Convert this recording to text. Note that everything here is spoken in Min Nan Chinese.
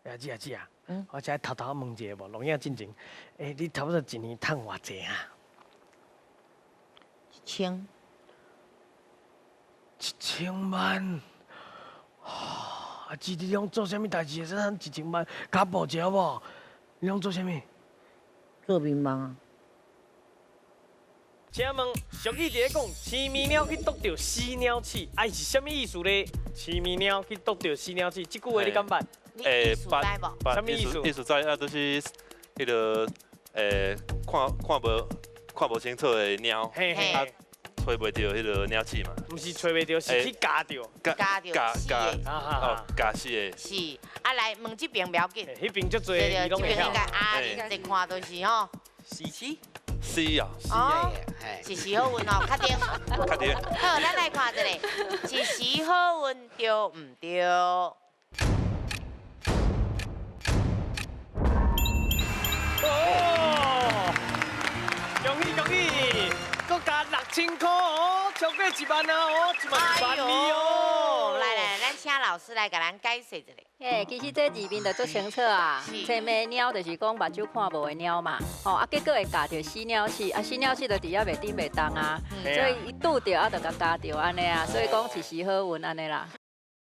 阿姊阿姊啊，我遮偷偷問一下無，錄影進前，欸，你差不多一年趁偌濟啊？ 1000。1000萬？阿姊，你攏做啥物代誌會使趁一千萬？較報一下無？你攏做啥物？做眠夢啊。請問俗語佇咧講，青暝貓去篤著死鳥鼠，啊，伊是啥物意思咧？青暝貓去篤著死鳥鼠，這句話你敢捌？你意思知無？啥物意思？意思知啊，就是彼个看無清楚的貓，啊，揣袂著彼个鳥鼠嘛。毋是揣袂著，是去咬著。咬著死的。哦，咬死的。是，啊來問這邊袂要緊。彼邊足濟，伊攏會曉。這邊應該啊，你一看就是吼。是是。是啊。哦，是時好運哦，確定。確定。好，咱來看一下，是時好運對毋對？哦，恭喜恭喜，閣加6000箍哦，超過1萬啊哦，1萬1萬2哦。來來，咱請老師來共咱解釋一下。嘿，其實這字面就足清楚啊。青暝貓就是講目睭看無的貓嘛，吼啊，結果會咬著死鳥鼠，啊死鳥鼠就佇遐袂振袂動啊，所以伊拄著啊就共咬著按呢啊，所以講是時好運按呢啦。